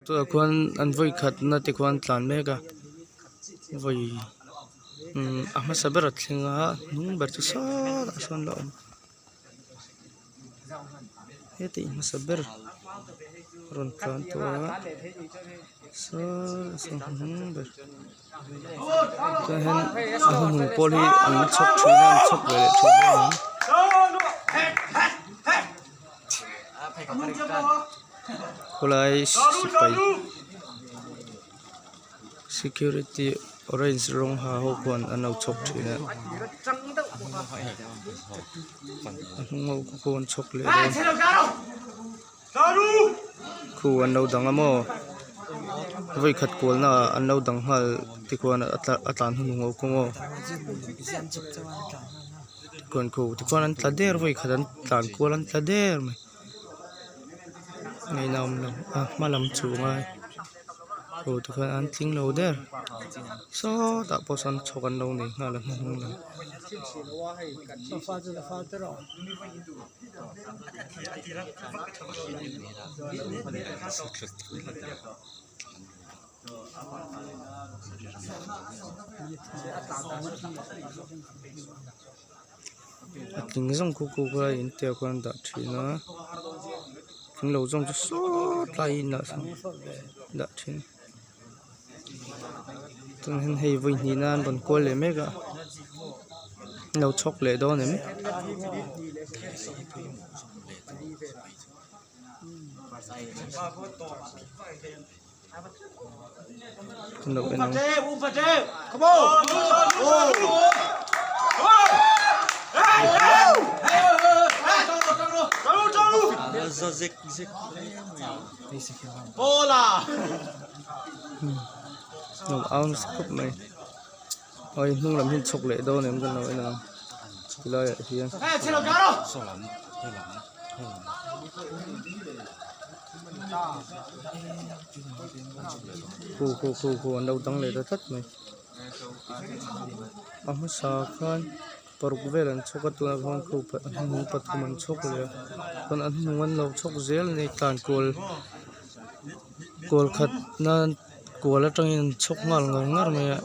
Tunah khuan an vawi khatna te khuan an tlan mek a vawi umm a hmasa ber a thleng a hnung ber chu sawtah sawn la awm heti hmasa ber rawn tlan tawh a sawtah sawn hnung ber chuan hian a hnuhnung pawl hi an chhawk thin a an chhawk ve leh thin a ni. Khawlai sipai security orange rawng ha ho khuan an lo chhawk thin a a hnung ho khu an chhawk leh dawn khu an lo dang a maw vawi khat kual na ah an lo dang nghal tikhuan a tlan hnuhnung ho khu maw tikhuan khu tikhuan an tla der vawi khat an tlan kual an tla der mai. Ngaihna awm lo a hma lam chu ngai ho te khan an tling lo der sawtah pawh sawn chhawk an lo nei nghal a hnuhnung lam. A tling zawng khu khu kha in tia khuan an dah thin a tling lo zawng chu sawt lai inah sawn dah thin tunah hian hei vawi hnih nan an rawn kual leh mek a an lo chhawk leh dawn em. Au nasa khawp mai hei hnung lam hi chhawk leh dawn em kan lo en ang tilai ah hian. Khu khu khu khu an lo dang leh ta tlat mai a hmasa khan paruk vel an chhawk a tunah khan khu a hnuhnung pathum an chhawk leh a chuan a hnuhnung an lo chhawk zel a ni tlan kual kual khat nan kual atangin an chhawk nghal ngar ngar mai a.